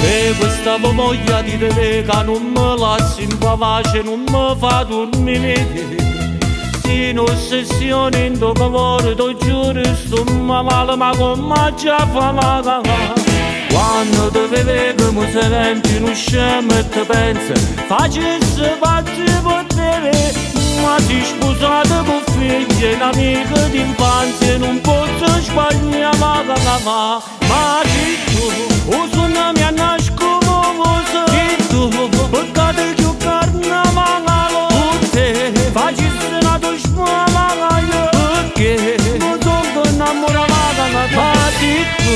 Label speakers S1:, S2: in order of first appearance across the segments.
S1: C'è questa voglia di te che non mi lasci in pace, non mi fa dormire. Sì, un'ossessione in tuo cuore, ti giuro, sto male, ma come già fa male. Quando ti vedo mi senti uno scemo e ti penso, facessi pazzi per te. Ma ti sposata con figli e un'amica d'infanzia, non posso sbagliare, ma, ma, ma, ma sì tu, o sono mia nascosta, sì tu, peccato che carnavale, con te, facessi una dushmana, perché non sono innamorata, ma sì tu,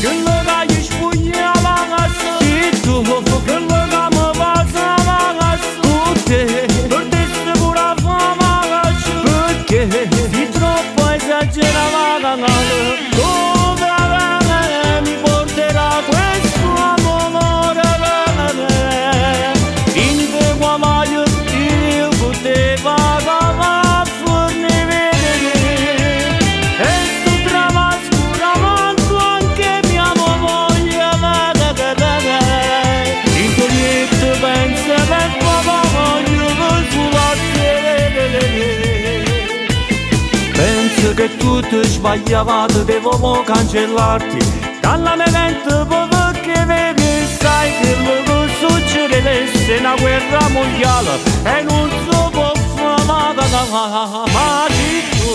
S1: quello che gli spugliava, sì tu, quello che mi passava, con te, perdessi pure la fama, perché sei troppo esagerata. Dove mi porterà questo amore? In te guamaio io potevo fornire e sto dramma scuramento anche mia moglie. In tuo letto pensa per voglio sulla te. Penso che tutto sbagliato, devo cancellarti dalla mia mente, perché vedi, sai che lo succedesse una guerra mondiale e non si può fare. Ma sì tu,